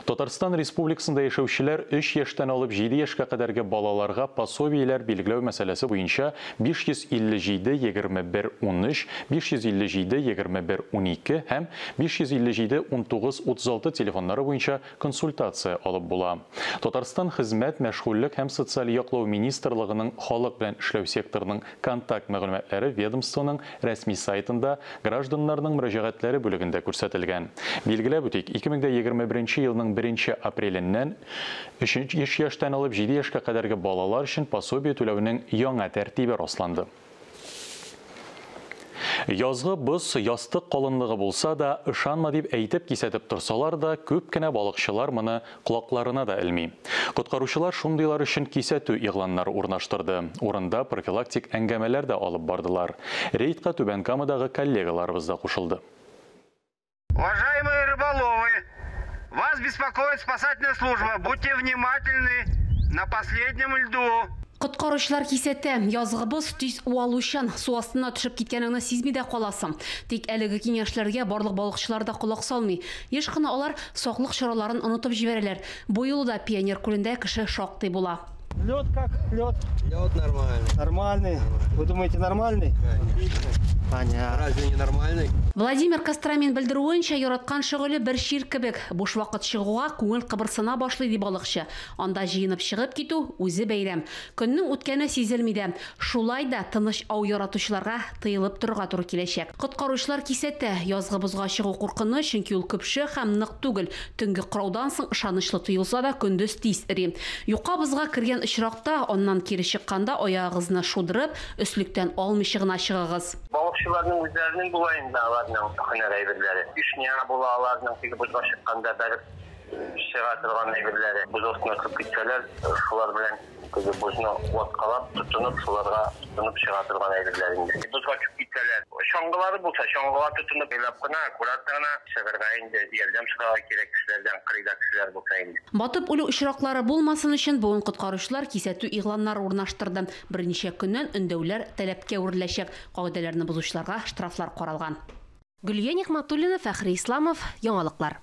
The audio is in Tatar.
Татарстан Республикасында яшәүчеләр 3 яшьтән алып 7 яшькә кадәрге балаларга пособиеләр билгеләү мәсьәләсе буенча 557 21 13, 557 21 12 һәм 557 19 36 телефоннары буенча консультация алып була. Татарстан Хезмәт, мәшгульлек һәм социаль яклау министрлыгының халык белән эшләү секторының контакт мәгълүматлары ведомствоның рәсми сайтында гражданнарның мөрәҗәгатьләре бүлегендә күрсәтелгән. Билгеләп үтик, 2021 елның 1 апреленнән 3 яшьтән алып 7 яшькә кадәрге балалар өчен пособие түләүнең яңа тәртибе расланды. Язгы боз ястык калынлыгы булса да, ышанма дип әйтеп кисәтеп торсалар да, күп кенә балыкчылар моны колакларына да элми. Коткаручылар шундыйлар өчен кисәтү игъланнары урнаштырды. Урында профилактик әңгәмәләр дә алып бардылар. Рейдка Түбән Камадагы коллегаларыбыз да кушылды. Уважаемые рыболовы, вас беспокоит спасательная служба. Будьте внимательны на последнем льду. Коткаручылар кисәтә, язгы боз тиз уалучан, су астына төшеп киткәнеңне сизми дә каласың. Тик әлеге киңәшләргә барлык балыкчылар да колак салмый. Еш кына алар саклык чараларын онытып җибәрәләр. Бу юлы да Пионер күлендә кеше шактый була. Лед как? Лед? Лед нормальный. Нормальный. Вы думаете, нормальный? Конечно. Понятно. Разве не нормальный? Владимир Костромин белдерүенчә, яраткан шөгыле бер чир кебек. Буш вакыт чыгуга күңел кыбырсына башлый ди балыкчы. Анда җыенып чыгып китү үзе бәйрәм. Көннең үткәне сизелми дә. Шулай да тыныч ау яратучыларга тыелып торырга туры киләчәк. Коткаручылар кисәтә, язгы бозга чыгу куркыныч, чөнки ул көпшә һәм нык түгел. Төнге кыраудан соң ышанычлы тоелса да, көндез тиз эри. Юка бозга кергән очракта, аннан кире чыкканда аягыгызны шудырып, өслектән алмыйча гына чыгыгыз. Балыкчыларның үзләренең була инде аларның һөнәр әйберләре. Пешня була аларның, теге бозга чыкканда бәреп чыга торган әйберләре. Боз астына кереп китсәләр, шулар белән теге бозны ваткалап, тотынып, шуларга тотынып чыга торган әйберләр инде. Бозга төшеп китсәләр, чаңгылары булса, чаңгыга тотынып, елап кына, аккуратно гына чыгарга инде, ярдәм сорарга кирәк кешеләрдән, кырыйда кешеләр булса инде. Батып үлү очраклары булмасын өчен бүген коткаручылар кисәтү игъланнары урнаштырды. Берничә көннән өндәүләр таләпкә әвереләчәк. Кагыйдәләрне бозучыларга штрафлар каралган. Гөлия Нигъмәтуллина, Фәхри Исламов, Яңалыклар.